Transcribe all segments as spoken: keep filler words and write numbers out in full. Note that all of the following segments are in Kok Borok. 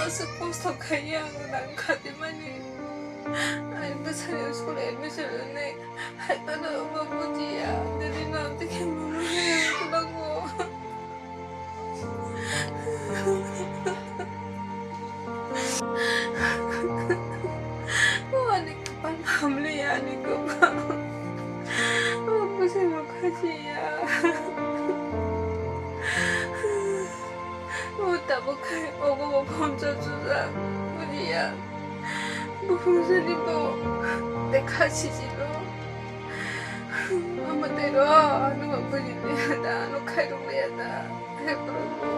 Aswk kosto khaiwi ang nang khatimani. Ani bwsani school admission rwnai. Hai phano omo bujiya. Dini no tei khe mungwi ang kwbangma. O ani kwpal hamliya, ani kwpal. O bwsai bo khasiya. O tabuk khai ogo bo phone cha chuja. Bujiya. Buphung sani bo tei khasi chilo. Omo tei ro, ano bo bujiya da, ano khairok liya da. Hai borok bo.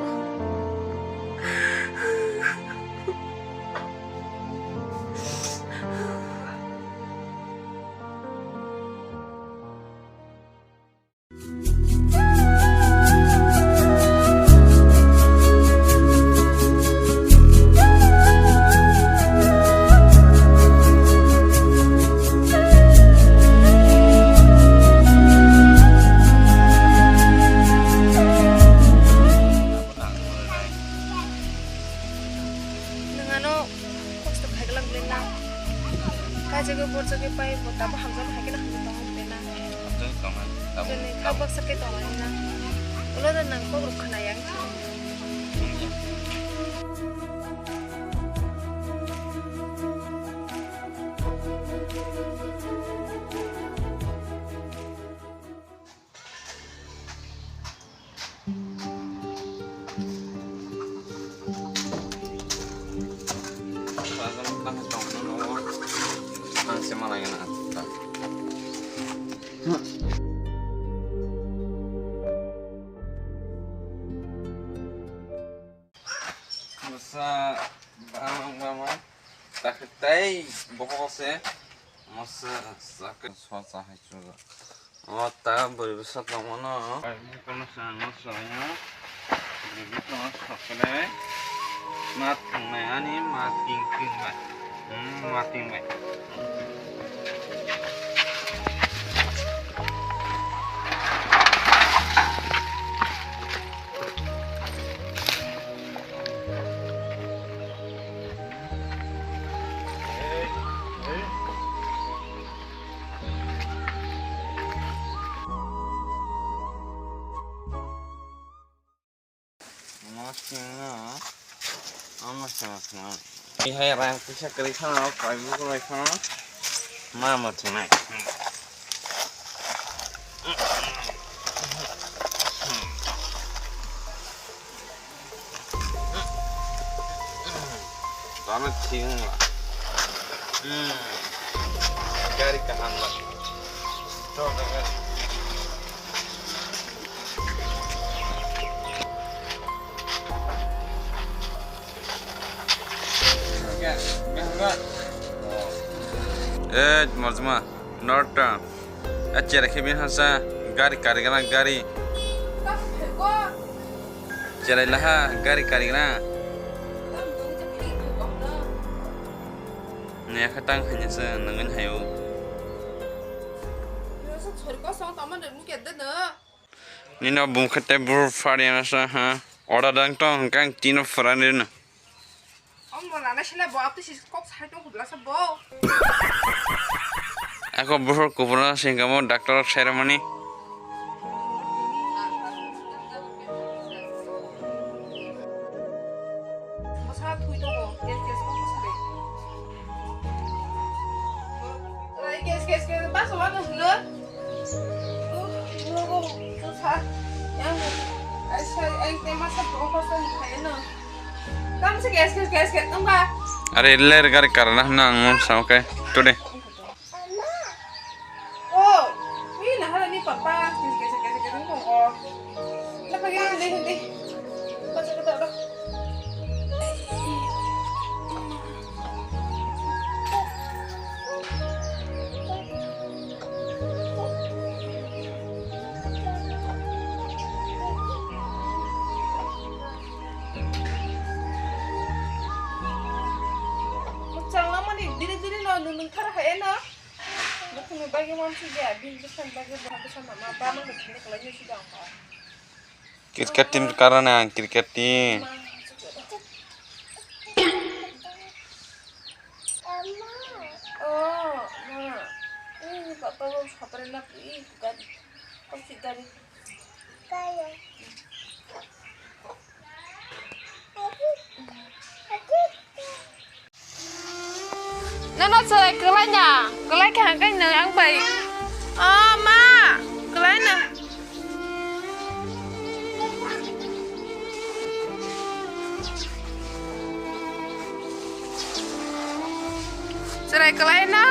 Nwng ano kosto khaigwlak le na. Kajagwi borjagwi pai bo tabo hamjakma hai kheno hamjak tongo le na. Hamjak tongo, tabo, tini tabo. Kha baksa khe tongo le na. Ulo da nang kok rok khna yang. Masa bang bang bang. Tak tei bohok se. Masa sakit suasa hai chuga. O ta bwrwi bwsa tongmano. Ai, kono sa no sa ya. Bwrwi kono sa kene. Ma thangnai ani ma ting ting bai. Hmm, ma ting bai. Masing no, ama sama sama. Ihai rang puisa kwrwi khana, paibuk rwi khana, ma ma thunai. Tama thing la. Hmm. Gari kaham la. Chol gari. Eh, Marjuma, norta. A chere khe bin hasa gari kari gana gari. Cherai laha gari kari gana. Ne khatang hanya se nangin hayo. Nino bumkhete bur fariana sa ha. Ora dang tong hangkang tino farani no. Omo lana sila bo apni sis kok sai tong hubla sa bo. Ako buhur kupurna singkamo doctor sai ramani. Bwsa thwi tongo, gas gas kok bwsa de. Gas gas gas basa wano hwno. Are ler gari karana hwnna ang mon sao khe today. Mwchang lamani diri diri no nwng nwng thar hai no. Bukhungni bagwi wansuk ya, bini bwsani bagwi bwsa bwsa mama ba mangno thani kwlai nw sida ang kha. Cricket team karana ang cricket team. Ma, Kau sapre na pui gari. Kau si gari. Nono chwrai kwlai na, kwlai kha hwnkhe nwng ang bai. O ma, kwlai na. Chwrai kwlai no.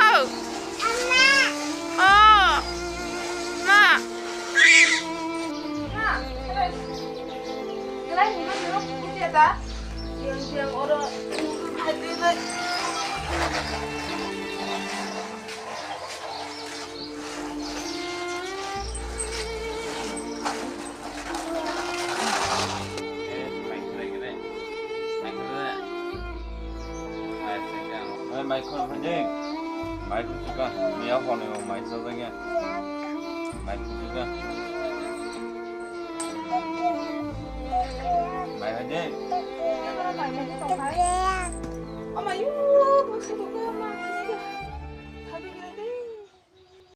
O ma. Ma, chwrai. Kwlai ni ma, ma, bujiya da. Yang, yang, oro. Hai, hai, hai. Mai khon phai de. Mai khon chuka. Miya phone mai sa jang ya. Mai khon chuka. Mai phai de.